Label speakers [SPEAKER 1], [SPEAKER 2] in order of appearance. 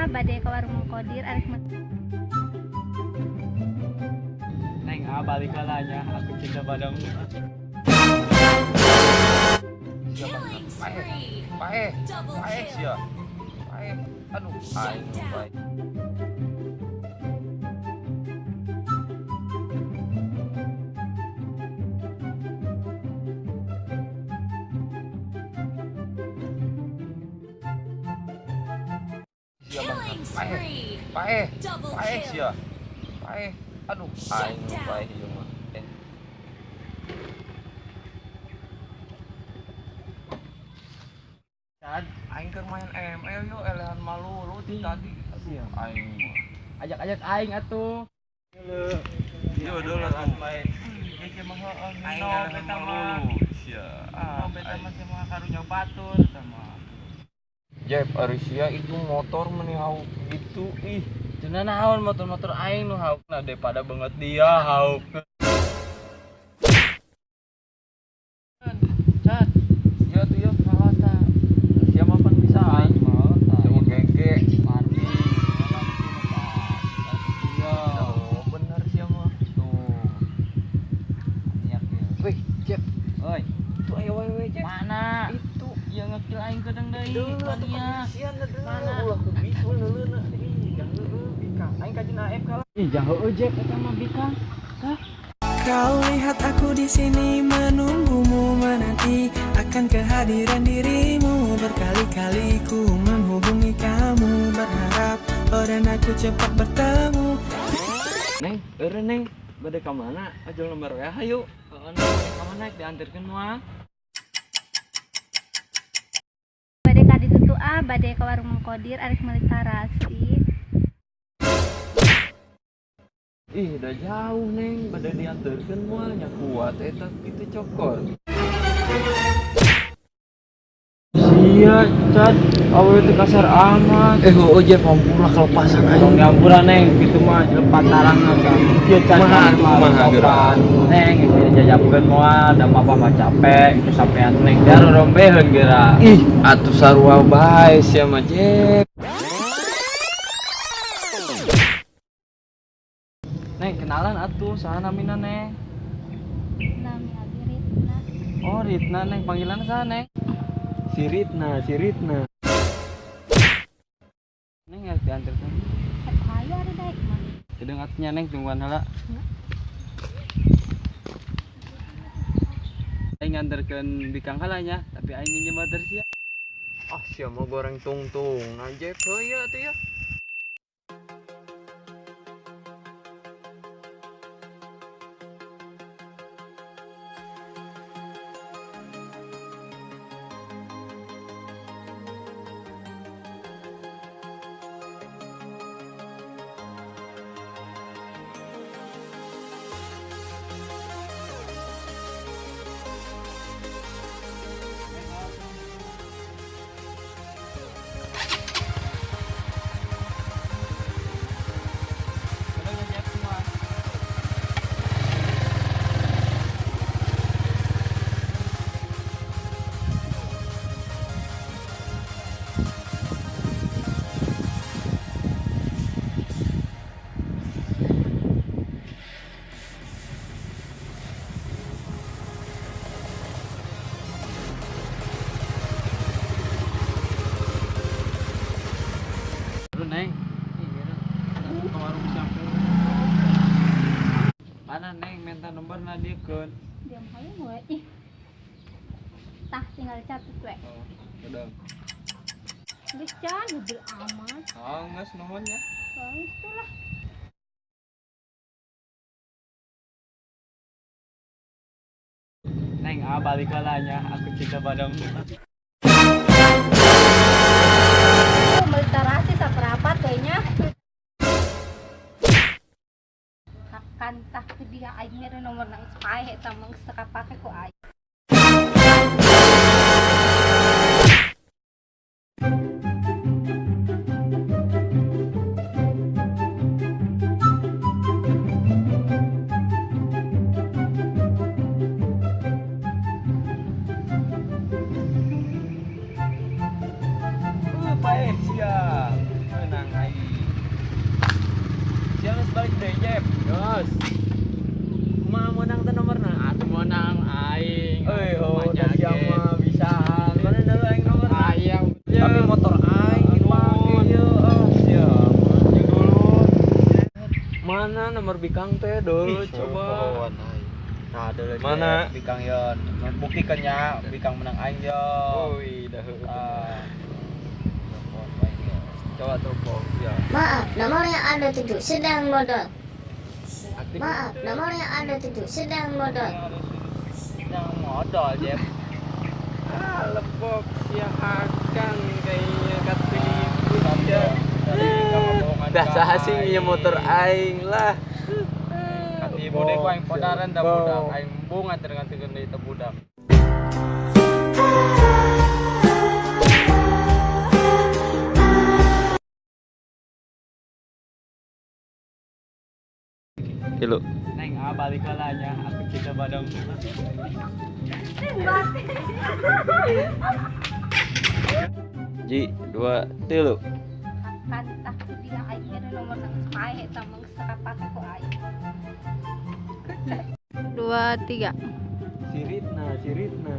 [SPEAKER 1] Bade ka warung Mang Kodir arek
[SPEAKER 2] Neng, ah balik nya, aku cinta padamu.
[SPEAKER 3] Killing spree.
[SPEAKER 4] Paeh,
[SPEAKER 3] Double
[SPEAKER 4] paeh
[SPEAKER 3] kill.
[SPEAKER 4] sia. Paeh. Aduh, aing paeh. Sia
[SPEAKER 3] Killing
[SPEAKER 4] bangsa. Paeh,
[SPEAKER 3] spree.
[SPEAKER 4] paeh,
[SPEAKER 3] Double
[SPEAKER 4] paeh
[SPEAKER 3] kill.
[SPEAKER 4] sia. Paeh. Aduh, aing paeh ieu mah.
[SPEAKER 2] Cad,
[SPEAKER 4] Aing keur main ML yo elehan malu lu ti tadi. Aduh, aing mah.
[SPEAKER 2] Ajak-ajak aing atuh.
[SPEAKER 4] Yo dulu tuh.
[SPEAKER 2] Ieu mah heueuh
[SPEAKER 4] Aing
[SPEAKER 2] minum
[SPEAKER 4] elehan
[SPEAKER 2] eta mah.
[SPEAKER 4] malu sia. Ah,
[SPEAKER 2] Minum eta
[SPEAKER 4] aing.
[SPEAKER 2] mah sia mah karunya batur eta mah.
[SPEAKER 4] Jep, ari sia itu motor meni hauk gitu ih.
[SPEAKER 2] Cenah naon motor-motor aing nu haukna daripada banget dia hauk. Cad,
[SPEAKER 4] Ya tuh ya.
[SPEAKER 2] maot ta.
[SPEAKER 4] Sia mah pan bisa
[SPEAKER 2] Aing maot ta.
[SPEAKER 4] Sama gege.
[SPEAKER 2] Marmi. Iya.
[SPEAKER 4] Oh, bener sia mah.
[SPEAKER 2] Tuh. Niak ya.
[SPEAKER 4] Wih, Jep,
[SPEAKER 2] Oi,
[SPEAKER 4] itu aya wewe Jep.
[SPEAKER 2] mana?
[SPEAKER 4] Itu
[SPEAKER 2] Ieu ngekill aing kedeung deui.
[SPEAKER 4] deuleu atuh
[SPEAKER 2] Mania.
[SPEAKER 4] kondisian deuleu.
[SPEAKER 2] Mana?
[SPEAKER 4] Ulah ku bisul deuleuna. Ih, jang heueuh bikang. Aing kajeun AFK lah.
[SPEAKER 2] Ih, jang heueuh Jep eta mah bikang. Tah.
[SPEAKER 5] Kau lihat aku di sini menunggumu, menanti akan kehadiran dirimu. Berkali-kali ku menghubungi kamu, berharap oh dan aku cepat bertemu.
[SPEAKER 4] Neng, eureun Neng, bade ka mana? Ojol nomor WA hayu.
[SPEAKER 2] Heeh, Neng, ka mana dianterkeun moal?
[SPEAKER 1] Bade ka ditu tuh ah, bade ka warung Mang Kodir arek meuli tarasi.
[SPEAKER 4] Ih, udah jauh Neng, bade dianterkeun moal nya kuat eta kitu cokor.
[SPEAKER 2] Sia, Cad, awewe teh kasar amat.
[SPEAKER 4] Eh, heueuh Jep, ampun lah kelepasan
[SPEAKER 2] Tong
[SPEAKER 4] aing.
[SPEAKER 2] diampuran Neng, kitu mah lepat tarangna kan. Ieu Cad
[SPEAKER 4] Kumaha atuh, kumaha geura?
[SPEAKER 2] Neng, itu jajabkeun moal, da papa mah capek, kesapean Neng da rorombeheun geura.
[SPEAKER 4] Ih, atuh sarua bae sia mah Jep.
[SPEAKER 2] Neng, kenalan atuh, saha namina Neng?
[SPEAKER 1] Nami abi Ritna.
[SPEAKER 2] Oh, Ritna Neng, panggilan saha Neng?
[SPEAKER 4] Si Ritna, si Ritna.
[SPEAKER 2] Neng harus dianterkeun.
[SPEAKER 1] Eta hayu ari daek mah.
[SPEAKER 2] Kedeung atuh nya Neng tungguan heula. Aing nganterkeun bikang heula nya, tapi aing nginjem motor sia.
[SPEAKER 4] Ah, sia mah goreng tungtung. Nah, Jep, heueuh atuh ya.
[SPEAKER 2] Kedeung nya Jep semua. Lu Neng. Ih, geura. Ke warung siapa? Mana Neng minta nomor na diekeun.
[SPEAKER 1] Diam hayu we. Ih. Tah tinggal catet we.
[SPEAKER 2] Oh, udah.
[SPEAKER 1] Geus can heubeul amat.
[SPEAKER 2] Oh, geus nuhun nya.
[SPEAKER 1] Geus tuh lah.
[SPEAKER 2] Neng, ah balik heula nya, aku cinta padamu.
[SPEAKER 1] Oh, meuli tarasi saperapat we nya. Hakan tah ku dia aing mere nomor nang paeh eta mah geus teu kapake ku aing.
[SPEAKER 4] Paeh sia. Menang aing.
[SPEAKER 2] Balik deui, Jep.
[SPEAKER 4] Yos. Kumaha menang teh nomorna?
[SPEAKER 2] Atuh menang aing.
[SPEAKER 4] Euy, oh,
[SPEAKER 2] Manya
[SPEAKER 4] da sia
[SPEAKER 2] ge.
[SPEAKER 4] mah bisaan. Mana dulu aing nomorna?
[SPEAKER 2] Ayam.
[SPEAKER 4] Tapi motor aing dipake ye. Ah, sia mah.
[SPEAKER 2] Jeung dulu.
[SPEAKER 4] Mana nomor bikang teh dulu coba.
[SPEAKER 2] Nah, dulu
[SPEAKER 4] Mana?
[SPEAKER 2] Bikang yon. Buktikan ya, Bikang menang aing yo.
[SPEAKER 4] Wih, dah heueuh.
[SPEAKER 2] Ah. Telepon baik, yo.
[SPEAKER 4] Coba telepon ya.
[SPEAKER 6] Maaf, nomor yang Anda tuju sedang modal.
[SPEAKER 4] Aktif.
[SPEAKER 6] Maaf, nomor yang Anda tuju sedang modal.
[SPEAKER 2] Yang modal, Jep.
[SPEAKER 4] Ah, lebok sia hakan kayaknya katipu ya. Dah saha sih nginjem motor aing lah.
[SPEAKER 2] Katipu deh ku aing podaran da budak. Aing embung nganter-nganterkeun deui teh budak.
[SPEAKER 4] Tilu.
[SPEAKER 2] Neng, ah balik lah nya, aku cinta badang.
[SPEAKER 4] Ji, dua, tilu.
[SPEAKER 1] Kantah dia aing mere nomor nang pae eta mah geus kapake ku aing. 2 3.
[SPEAKER 4] Siritna, siritna.